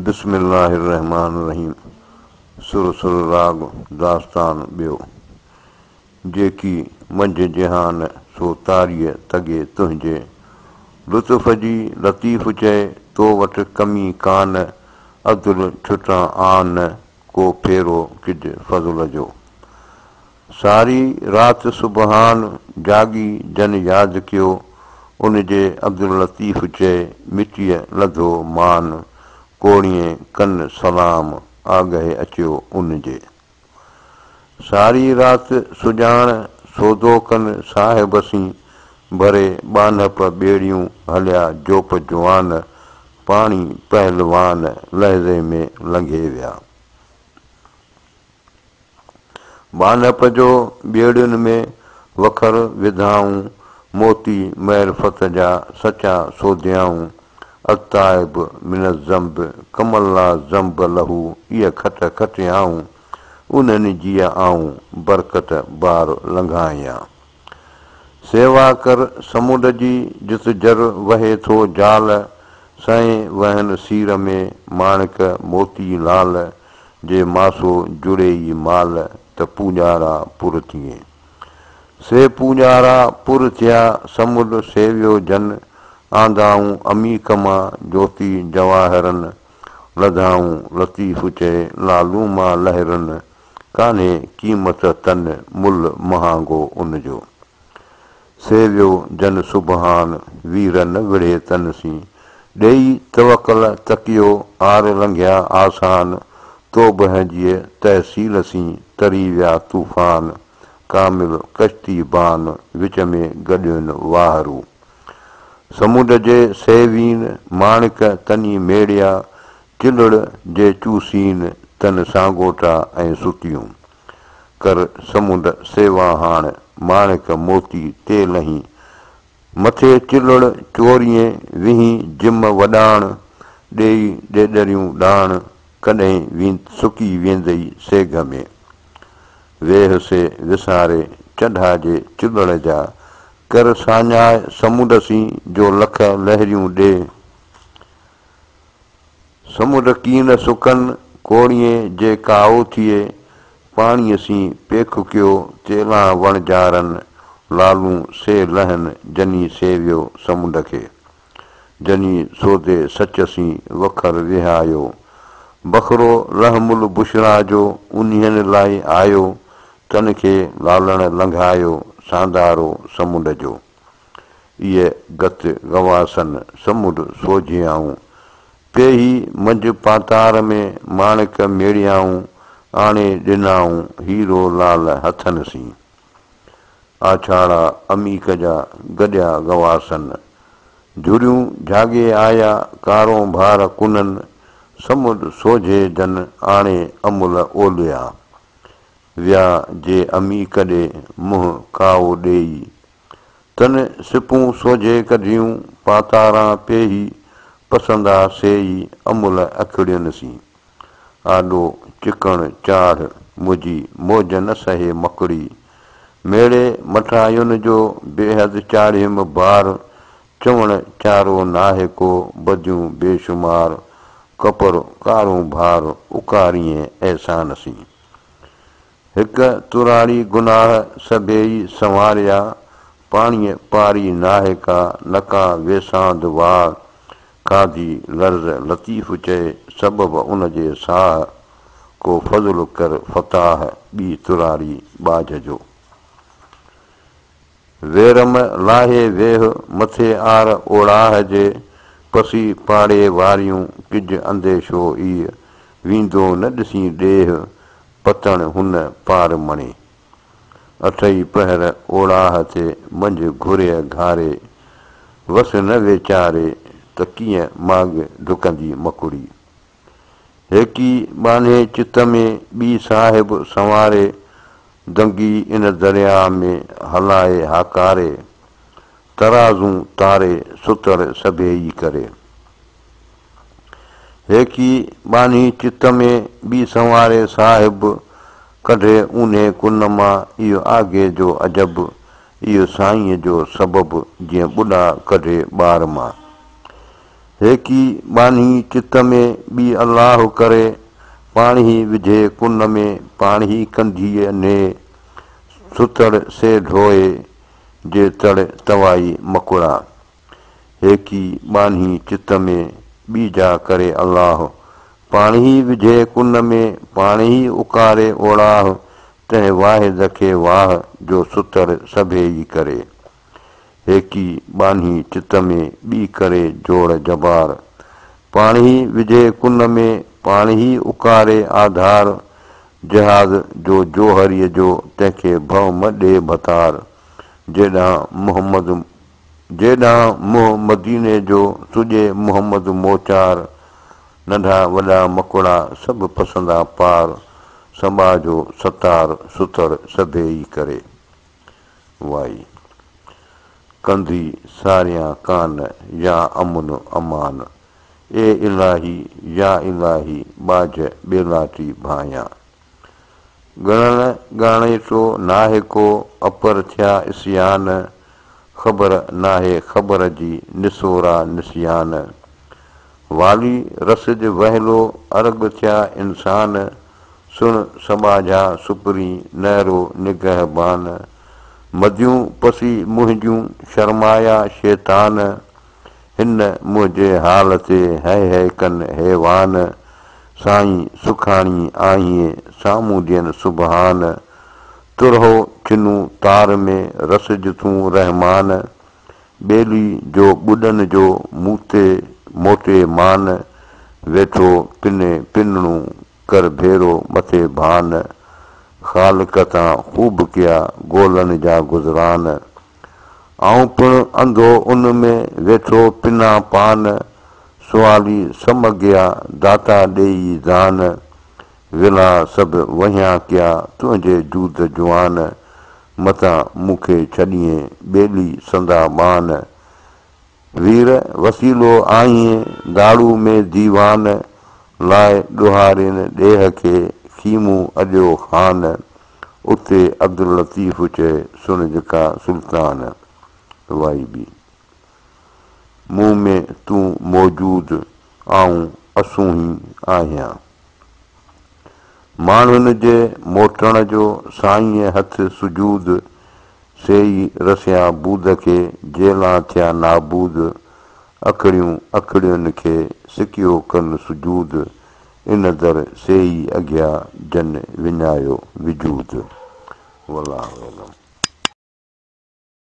بسم الله الرحمٰن الرحيم سر سر راڳ داستان ٻيو جيڪي منجهه جهان سو تاريء تڳي تنهنجي لطف جي لطيف چئي تو وٽ ڪمي ڪان عدل ڇٽان آن ڪو ڦيرو ڪج فضل جو. ساري رات سبحان جاڳي جن ياد ڪيو، ان جي عبداللطيف چئي مٽيء لڌو مان، ڪوڙين ڪن سلام آگهي اچيو ان جي. ساري رات سجاڻ سودو ڪن صاحب سين، ڀري ٻانهپ ٻيڙيون هليا جوپ جوان، پاڻي پهلوان لحظي ۾ لنگهي ويا. ٻانهپ جو ٻيڙين ۾ وکر وڌائون، موتي معرفت جا سچا سوديائون، التائب من الذنب ڪمن لا ذنب له ايء کٽ کٽيائون، انهن جيء آئون برڪت بار لنگهايان. سيوا ڪر سمنڊ جي جت جر وهي ٿو جال، سئين وهن سير ۾ ماڻڪ موتي لال، جي ماسو جڙيئي مال ته پوڄارا پر ٿئين. سي پوڄارا پر ٿيا سمنڊ سيويو جن، آندائون عميق مان جوتي جواهرن، لڌائون لطيف چئي لالون مان لهرن، ڪانهي قيمت تن ملهه مهانگو ان جو. سيويو جن سبحان، وير نه وڙهي تن سين. ڏيئي توڪل تڪيو، آر لنگهيا آسان. توبهه جيء تحصيل سين، تري ويا طوفان. ڪامل ڪشتي بان، وچ ۾ گڏين واهرو. سمنڊ جي سيوين، ماڻڪ تني ميڙيا. چلڙ جي چوسين، تن سانگوٽا ۽ ستيون. ڪر سمنڊ سيوا هاڻ، ماڻڪ موتي تي لهين. مٿي چلڙ چورين، ويهين جم وڏاڻ، ڏيئي ڏيڏريون ڏاڻ، ڪڏهين سڪي ويندئي سيگهه ۾. ويهه سي وساري، چڍا جي چلڙ جا، ڪر ساڃاء سمنڊ سين، جو لک لهريون ڏي. سمنڊ ڪين سڪن، ڪوڙين جي ڪائو ٿئي، پاڻيء سين پيک ڪيو، تيلان وڻجارن، لالون سي لهن، جني سيويو سمنڊ کي. جني سودي سچ سين وکر وهايو. بخرو لحم البشريٰ جو انهين لاء آيو، تن کي لالڻ لنگهايو، ساندارو سمنڊ جو. ايء گت غواصن سمنڊ سوجهيائون. پيهي منجهه پاتار ۾ ماڻڪ ميڙيائون، آڻي ڏنائون هيرو لال هٿن سين. آڇاڙا عميق جا گڏيا غواصن. جهريون جهاڳي آيا ڪارونڀار ڪنن، سمنڊ سوجهي جن آڻي املهه اوليا. ويا جي عميق ڏي منهن ڪائو ڏيئي. تن سپون سوجهي ڪڍيون، پاتاران پيهي، پسندا سيئي، املهه اکڙين سين. آڏو چڪڻ چاڙهه، منهنجي موج نه سهي مڪڙي. ميڙي مٺاين جو بيحد چاڙهيم بار، چوڻ چارو ناهي ڪو، بديون بيشمار، ڪپر ڪارونڀار، اڪاريين احسان سين. هڪ تراڙي گناهه سڀيئي سنواريا، پاڻيء پاري ناهي ڪا، نڪا ويساند واء، کاڌي لرز لطيف چئي، سبب ان جي ساهه، ڪو فضل ڪر فتاح، ٻي تراڙي ٻاجهه جو. ويرم لاهي ويهه، مٿي آر اوڙاهه جي، پسي پاڙي واريون، ڪج انديشو ايء، ويندو نه ڏسين ڏيهه، پتڻ هن پار مڻي. اٺئي پهر اوڙاهه تي منجهه گهريء گهاري، وس نه ويچاري ته ڪيئن ماڳ ڊڪندي مڪڙي. هيڪي ٻانهي چت ۾، ٻي صاحب سنواري، دنگي ان درياء ۾ هلائي هاڪاري، ترازون تاري ستڙ سڀيئي ڪري. هيڪي ٻانهي چت ۾، ٻي سنواري صاحب، ڪڍي اونهي ڪن مان، اهو آگي جو عجب، اهو سائينء جو سبب، جيئن ٻڏا ڪڍي ٻار مان. هيڪي ٻانهي چت ۾، ٻي الله ڪري، پاڻهي وجهي ڪن ۾، پاڻهي ڪنڌيء ني، ستڙ سي ڍوئي، جي تڙ توائي مڪڙا. هيڪي ٻانهي چت ۾، ٻي جا ڪري الله، پاڻهي وجهي ڪن ۾، پاڻهي اڪاري اوڙاهه، تنهن واحد کي واهه، جو ستڙ سڀيئي ڪري. هيڪي ٻانهي چت ۾، ٻي ڪري جوڙ جبار. پاڻهي وجهي ڪن ۾، پاڻهي اڪاري آڌار. جهاز جو جوهريء جو، تنهن کي ڀؤ م ڏي ڀتار. جيڏانهن محمد جيڏانهن منهن مديني جو، سڄي محمد موچار. ننڍا وڏا مڪڙا، سڀ پسندا پار. سٻاجهو ستار، ستر سڀيئي ڪري. وائي. ڪنڌي ساريان ڪان، يا امن امان. اي الاهي يا الاهي، ٻاجهه ٻيلاٽي ڀانيان. ڳڻڻ ڳاڻيٽو ناهي ڪو، اپر ٿيا عصيان. خبر ناهي خبر جي، نسورا نسيان. والي رسج وهلو، ارڳ ٿيا انسان. سڻ سٻاجها سپرين، نهرو نگهبان. مديون پسي منهنجون، شرمايا شيطان. هن منهنجي حال تي، هئي هئي ڪن حيوان. سائين سکاڻي آهين، سامهون ڏين سبحان. ترهو ڇنو تار ۾، رسج تون رحمان. ٻيلي جو ٻڏن جو، مون تي موٽي مان. ويٺو پني پنڻو، ڪر ڀيرو مٿي ڀان. خالق تان خوب ڪيا، گولن جا گذران. آئون پڻ انڌو ان ۾، ويٺو پنان پان. سوالي سمگيا، داتا ڏيئي دان. ولا سڀ وهيان ڪيا، تنهنجي جود جوان. متان مون کي ڇڏيين، ٻيلي سندا ٻان. وير وسيلو آهين، داڙو ۾ ديوان. لاء ڏوهارين ڏيهه کي، خيمون اڏيو خان. اتي عبداللطيف چئي، سڻج ڪا سلطان. وائي ٻي. مون ۾ تون موجود، آئون اسونهين آهيان. ماڻهن جي موٽڻ جو، سائينء هٿ سجود. سي ئي رسيا بود کي، جيلان ٿيا نابود. اکڙيون اکڙين کي، سڪيو ڪن سجود. ان در سي ئي اگهيا، جن وڃايو وجود. والله اعلم.